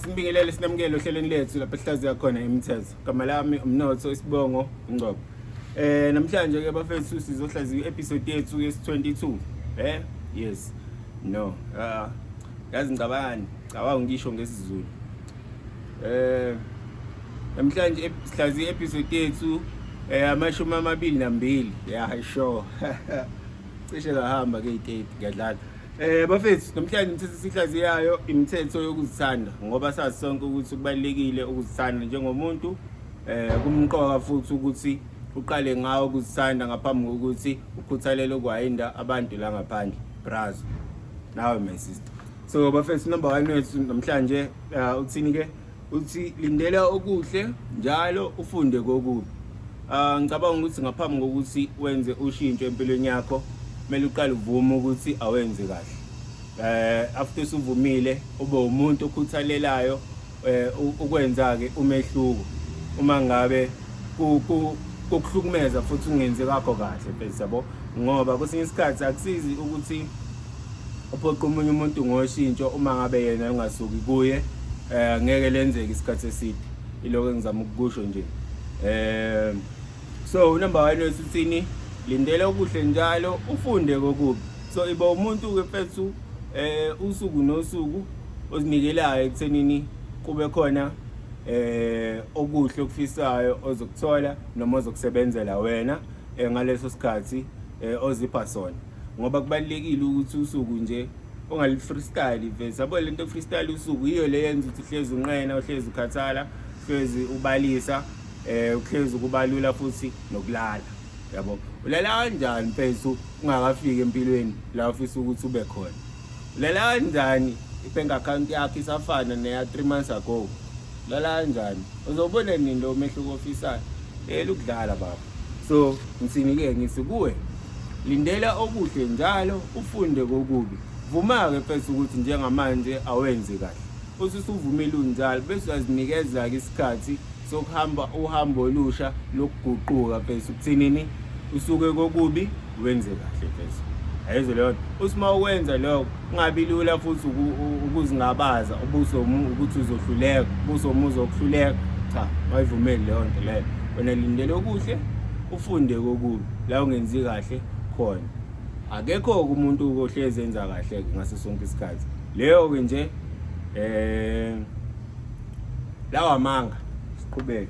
Sinibingelele sinamukele ohlelweni lethu lapho esihlaziya khona imithetho. Gama lami uMnotho isibongo uNgcobo. Namhlanje ke bafethu sizohlaziya i-episode yethu yesi-22. Yes. No. Ah yazi ngicabangani? Cabanga ngisho ngesiZulu. Namhlanje sihlaziya i-episode yethu 22. Yeah, sure. Cishe ngahamba ke i-30 ngiyadlala. Bafethu namhlanje imithetho esihlaziyayo imithetho yokuzithanda ngoba sazi sonke ukuthi kubalulekile ukuzithanda njengomuntu kumqoka futhi ukuthi uqale ngawo ukuzithanda ngaphambi kokuthi ukhuthalele ukwayinda abantu la ngaphandle brazo nawe my sister. So bafethu number 1 wethu namhlanje uthini ke? Uthi lindela okuhle njalo ufunde kokubi. Ngicabanga ukuthi ngaphambi kokuthi wenze ushintsho empilweni yakho kumele uqale uvume ukuthi awenze kahle. After usuvumile ube umuntu okhuthalelayo ukwenza ke umehluko uma ngabe kukuhlukumeza futhi ungenzi kakho kahle mfethu yabo, ngoba kwesinye isikhathi akusizi ukuthi uphoqa omunye umuntu ngoshintsho uma ngabe yena ungasuki kuye, ngeke lenzeke isikhathi eside. Iloko engizama ukukusho nje. So number 1 wethu uthini? Lindela okuhle njalo ufunde kokubi. So iba umuntu ke mfethu usuku nosuku ozinikelayo ekuthenini kube khona okuhle okufisayo ozokuthola noma ozokusebenzela wena ngaleso sikhathi ozipha sona, ngoba kubalulekile ukuthi usuku nje ungali freestyle vese yabo. Lento freestyle usuku yiyo le yenza ukuthi uhlezi unqena, uhlezi ukhathala, uhlezi ubalisa, uhlezi kubalula futhi nokulala yabo. Ulala kanjani mfethu ungakafiki empilweni la ufisa ukuthi ube khona? Ulala kanjani i-bank account yakho isafana neya 3 months ago? Ulala kanjani? Uzobona nini lo mehluko ofisayo? Ukudlala baba. So ngithini ke? Ngithi kuwe lindela okuhle njalo ufunde kokubi. Vuma-ke mfethu ukuthi njengamanje awenzi kahle, uthi usuvumile unjalo bese uyazinikeza-ke isikhathi sokuhamba uhambo olusha lokuguquka mfethu, ukuthinini usuke kokubi wenze kahle mfethu. Ayizwe leyo nto. Uthi uma ukwenza lokho kungabi lula futhi ukuzingabaza ubuso ukuthi uzohluleka, ubuso uzokuhluleka. Cha, ungayivumeli leyo nto leyo. Wena lindele okuhle ufunde kokubi la ungenzi kahle khona. Akekho umuntu ohlezi enza kahle ngaso sonke isikhathi. Leyo ke nje lawa manga. Siqhubeke.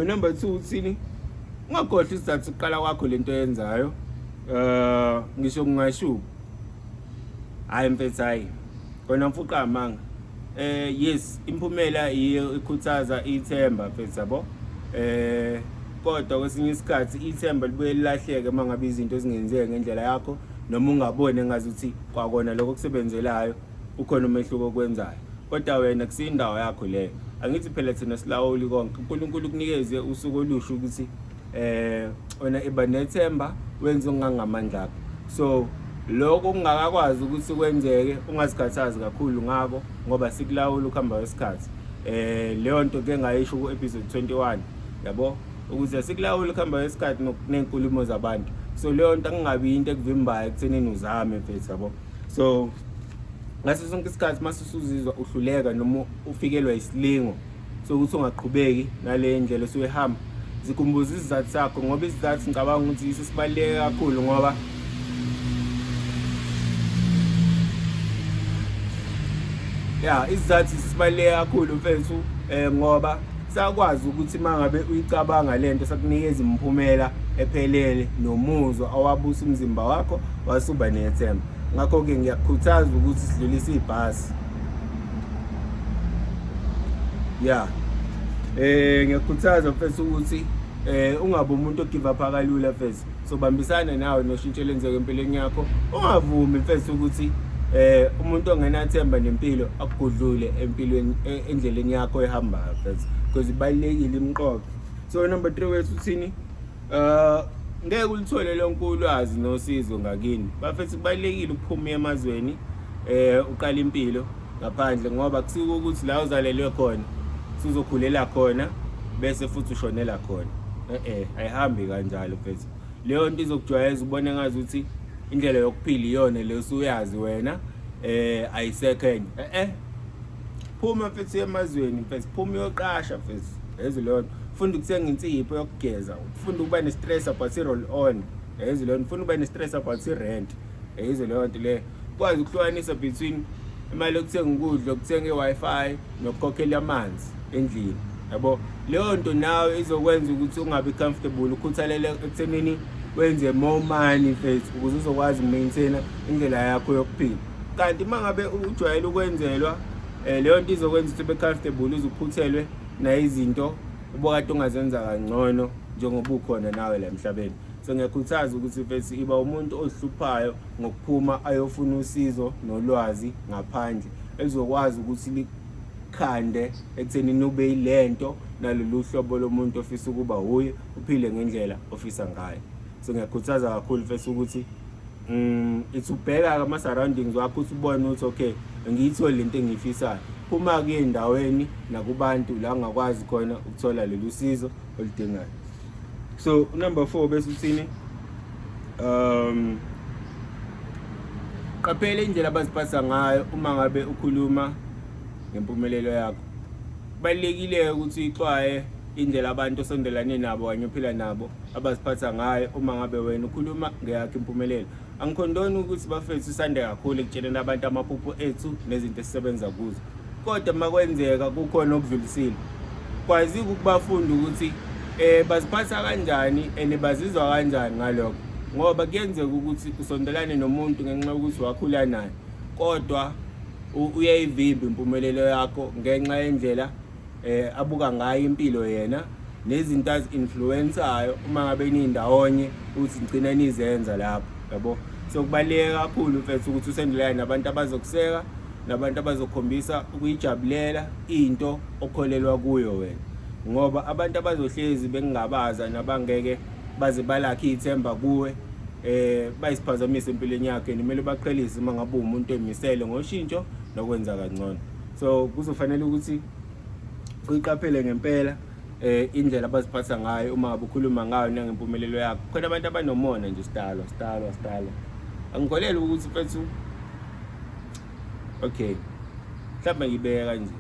Number 2 uthini? Ungakhohlwa isizathu sokuqala kwakho lento oyenzayo. Ngisho kungashuba. Hayi mfethu, hayi. Kona mfuqa amanga. Yes, imphumela iyo ikhuthaza ithemba mfethu yabo. Kodwa kwesinye isikhathi ithemba libuye lilahleke uma ngabe izinto zingenzeki ngendlela yakho noma ungaboni engazuthi kwakona lokho okusebenzelayo ukhona umehluko okwenzayo. Kodwa wena kusiyindawo yakho leyo. Angithi phela thina silawuli konke. uNkulunkulu ukunikeze usuku olusha ukuthi wena iba nethemba wenze okungangamandla akho. So lokho kungakakwazi ukuthi kwenzeke ungazikhathazi kakhulu ngako ngoba sikulawula ukuhamba kwesikhathi. Leyo nto ke ngayisho ku episode 21 yabo, ukuze sikulawule ukuhamba kwesikhathi nenkulumo zabantu. So leyo nto akungabi into ekuvimbayo ekuthenini uzame mfethu yabo. So ngaso sonke isikhathi mase usuzizwa uhluleka noma ufikelwa isilingo sokuthi ungaqhubeki nale ndlela osuyihamba, zikhumbuza isizathu sakho, ngoba isizathu ngicabanga ukuthi yiso sibaluleke kakhulu, ngoba ya isizathu sibaluleke kakhulu mfethu, ngoba sakwazi ukuthi mangabe uyicabanga lento sakunikeza imiphumela ephelele nomuzwa owabusa umzimba wakho wasuba nethemba. Ngakho-ke ngiyakukhuthaza ukuthi sidlulise ibhasi. Ya, ngiyakukhuthaza mfethu ukuthi ungabe umuntu ogive up kalula mfethu. So bambisana nawe noshintsho elenzeka empilweni yakho. Ungavumi mfethu ukuthi umuntu ongenathemba nempilo akugudlule empilweni endleleni yakho ehambayo mfethu, because ibalulekile imqoka. So number 3 wethu uthini? Ngeke ulithole lonke ulwazi nosizo ngakini bafethu. Kubalulekile ukuphuma emazweni, uqala impilo ngaphandle, ngoba kusiko ukuthi la uzalelwe khona suzokhulela khona bese futhi ushonela khona. Ayihambi kanjalo mfethu. Leyo nto izokujwayeza ubone ngazi ukuthi indlela yokuphila iyona leyo usuyazi wena, ayisekho enye. Phuma mfethu emazweni mfethu, phuma uyoqasha mfethu, yezwe leyo nto. Funda ukuthenga insipho yokugeza, ufunda ukuba ne-stress about i-roll on, yezwe leyo nto. Funda ukuba ne-stress about i-rent, yezwe leyo nto leyo. Ukwazi ukuhlukanisa between imali yokuthenga ukudla, ukuthenga i-Wi-Fi nokukhokhela amanzi endlini, yabo. Leyo nto nawe izokwenza ukuthi ungabi comfortable, ukhuthalele ekuthenini wenze more money mfethu, ukuze uzokwazi uku-maintain indlela yakho yokuphila. Kanti uma ngabe ujwayele ukwenzelwa, leyo nto izokwenza ukuthi ube comfortable, uze uphuthelwe nayizinto ubokade ungazenza kangcono njengoba ukhona nawe la emhlabeni. So ngiyakhuthaza ukuthi mfethu iba umuntu ozihluphayo ngokuphuma ayofuna usizo nolwazi ngaphandle elizokwazi ukuthi likhande ekuthenini ube yilento nalolu hlobo lomuntu ofisa ukuba wuye, uphile ngendlela ofisa ngayo. So ngiyakhuthaza kakhulu mfethu ukuthi ithi ubheka ama-surroundings wakho, ukuthi ubone ukuthi okay, ngiyithole lento engiyifisayo. Phuma-ke endaweni nakubantu la ungakwazi khona ukuthola lolu sizo oludingayo. So number 4 bese uthini? Qaphela indlela abaziphatha ngayo uma ngabe ukhuluma ngempumelelo yakho. Kubalulekile ukuthi uyixwaye indlela abantu osondelane nabo kanye ophila nabo abaziphatha ngayo uma ngabe wena ukhuluma ngeyakho impumelelo. Angikhondoni ukuthi bafethu sande kakhulu ekutsheleni abantu amaphupho ethu nezinto esisebenza kuzo, kodwa uma kwenzeka kukhona okudlulisile, kwazi ukubafunda ukuthi baziphatha kanjani and bazizwa kanjani ngalokho, ngoba kuyenzeka ukuthi usondelane nomuntu ngenxa yokuthi wakhula naye, kodwa uyayivimba impumelelo yakho ngenxa yendlela abuka ngayo impilo yena nezinto azi-influensayo uma ngabe nindawonye ukuthi nigcina nizenza lapho, yabo. So kubaluleke kakhulu mfethu ukuthi usendelane nabantu abazokuseka nabantu abazokhombisa ukuyijabulela into okholelwa kuyo wena, ngoba abantu abazohlezi bekungabaza nabangeke baze balakhe ithemba kuwe bayisiphazamisa empilweni yakho, and kumele baqhelise uma ngabe uwumuntu emisele ngoshintsho nokwenza kangcono. So kuzofanele ukuthi uyiqaphele ngempela indlela abaziphatha ngayo uma ngabe ukhuluma ngayo nangempumelelo yakho. Khona abantu abanomona nje, sidalwa sidalwa sidalwa. Angikholelwa ukuthi mfethu, okay, mhlawumbe ngibeke kanje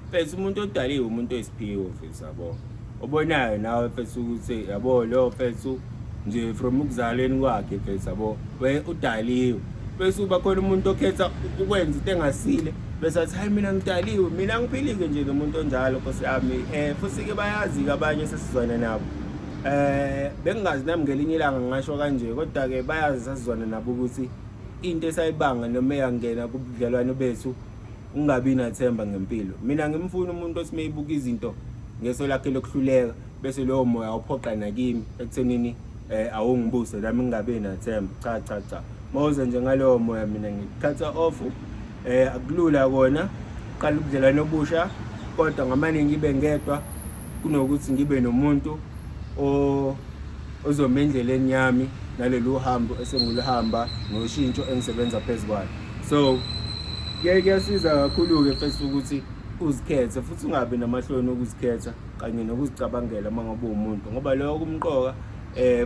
mfethu, umuntu odaliwe umuntu oyisiphiwo mfethu, yabo, obonayo nawe mfethu ukuthi yabo lo mfethu nje from ukuzalweni kwakhe mfethu, yabo, we udaliwe. Bese uba khona umuntu okhetha ukwenza into engasile, bese athi hayi mina ngidaliwe, mina ngiphilike nje nomuntu onjalo, nkosi yami. Futhi-ke bayazi-ke abanye sesizwana nabo, bengingazi nami ngelinye ilanga ngingasho kanje, kodwa-ke bayazi sasizwana nabo ukuthi into esayibanga noma eyangena kubudlelwano bethu ungabi nathemba ngempilo. Mina ngimfuna umuntu othi meyibuka izinto ngeso lakhe lokuhluleka, bese lowo moya awuphoqa nakimi ekuthenini awungibuse nami ngingabi nathemba. Cha cha cha, mawuze nje ngalowo moya mina ngikuthatha off. Akulula kona qala ubudlelwano obusha, kodwa ngamane ngibe ngedwa kunokuthi ngibe nomuntu ozoma endleleni yami nalolu hambo esenguluhamba noshintsho engisebenza phezu kwalo. So kuyasiza kakhulu-ke mfethu ukuthi uzikhethe futhi ungabi namahloni okuzikhetha kanye nokuzicabangela uma ngabe uwumuntu, ngoba lokho kumqoka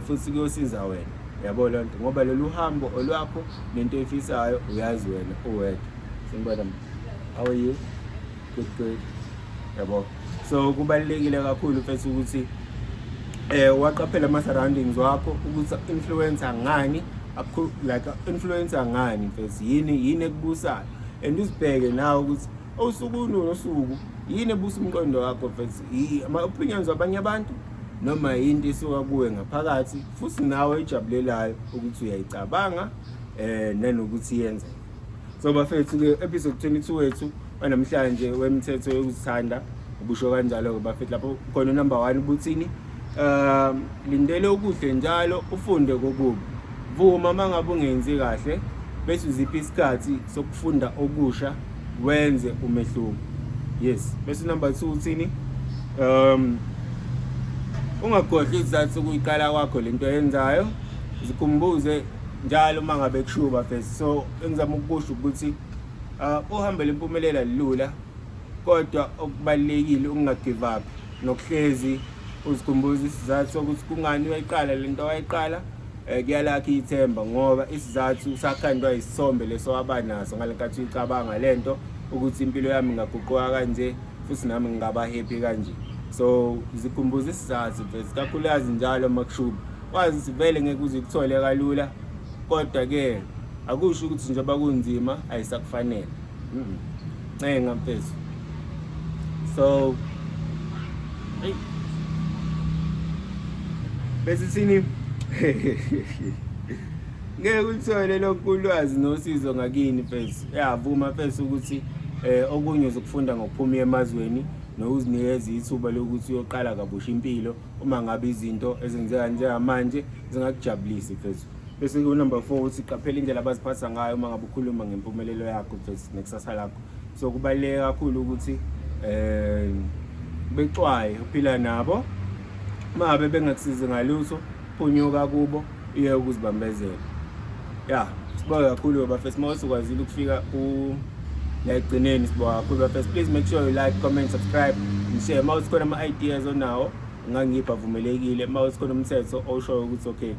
futhi kuyosiza wena, yabo leyo nto, ngoba lolu hambo olwakho nento oyifisayo uyazi wena uwedwa. Sengibona, how are you? Good, good, yabo. So kubalulekile kakhulu mfethu ukuthi waqaphela ama surroundings wakho ukuthi influencer ngani, like influencer ngani mfethu, yini yini ekubusayo, and uzibheke nawe ukuthi osuku nosuku yini ebusa umqondo wakho mfethu, ama opinions wabanye abantu noma yinto esuka kuwe ngaphakathi futhi nawe ejabulelayo ukuthi uyayicabanga nanokuthi yenzeke. So bafethu ke episode 22 wethu wanamhlanje wemithetho yokuzithanda ubusho kanjalo ke bafethu, lapho khona number 1 ubuthini? Lindele okuhle njalo, ufunde kokubi. Vuma mangabe ungenzi kahle, bese uzipha isikhathi sokufunda okusha, wenze umehluko. Yes, bese number 2 uthini? Ungakhohlwa isizathu sokuyiqala kwakho lento oyenzayo, zikhumbuze njalo uma ngabe kushuba first. So engizama ukusho ukuthi uhambo lempumelelo lula, kodwa okubalulekile ukunga-give up nokuhlezi uzikhumbuza isizathu sokuthi kungani wayiqala lento wayiqala. Kuyalakha ithemba, ngoba isizathu sakhandwa isithombe leso waba naso ngale nkathi uyicabanga lento. Ukuthi impilo yami ingaguquka kanje futhi nami ngingaba happy kanje. So zikhumbuza isizathu mfethu, kakhulukazi njalo uma kushuba, wazi ukuthi vele ngeke uze ukuthole kalula, kodwa-ke akusho ukuthi njengoba kunzima ayisakufanele. Ncenga mfethu. So hey, bese sini ngeke ulithole lonke ulwazi nosizo ngakini mfethu. Yavuma mfethu ukuthi okunye uzokufunda ngokuphuma emazweni nokuzinikeza ithuba lokuthi uyoqala kabusha impilo uma ngabe izinto ezenzeka njengamanje zingakujabulisi mfethu. Bese ku-number 4 uthi qaphela indlela abaziphatha ngayo uma ngabe ukhuluma ngempumelelo yakho mfethu nekusasa lakho. So kubaluleke kakhulu ukuthi bexwaye uphila nabo, uma ngabe bengakusizi ngalutho phunyuka kubo iye ukuzibambezela. Ya, sibonge kakhulu bafethu, uma usukwazile ukufika ku la ekugcineni, sibonga kakhulu bafethu. Please make sure you like, comment, subscribe and share. Uma usikhona ama-ideas onawo ungangipha, avumelekile. Uma usikhona umthetho oshoyo ukuthi okay,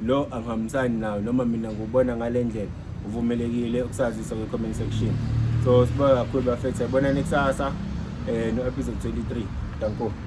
lo angihambisani nawo noma mina ngiwubona ngale ndlela, uvumelekile ukusazisa kwi-comment section. So sibonga kakhulu bafethu, yabonani kusasa no episode 23. Danko.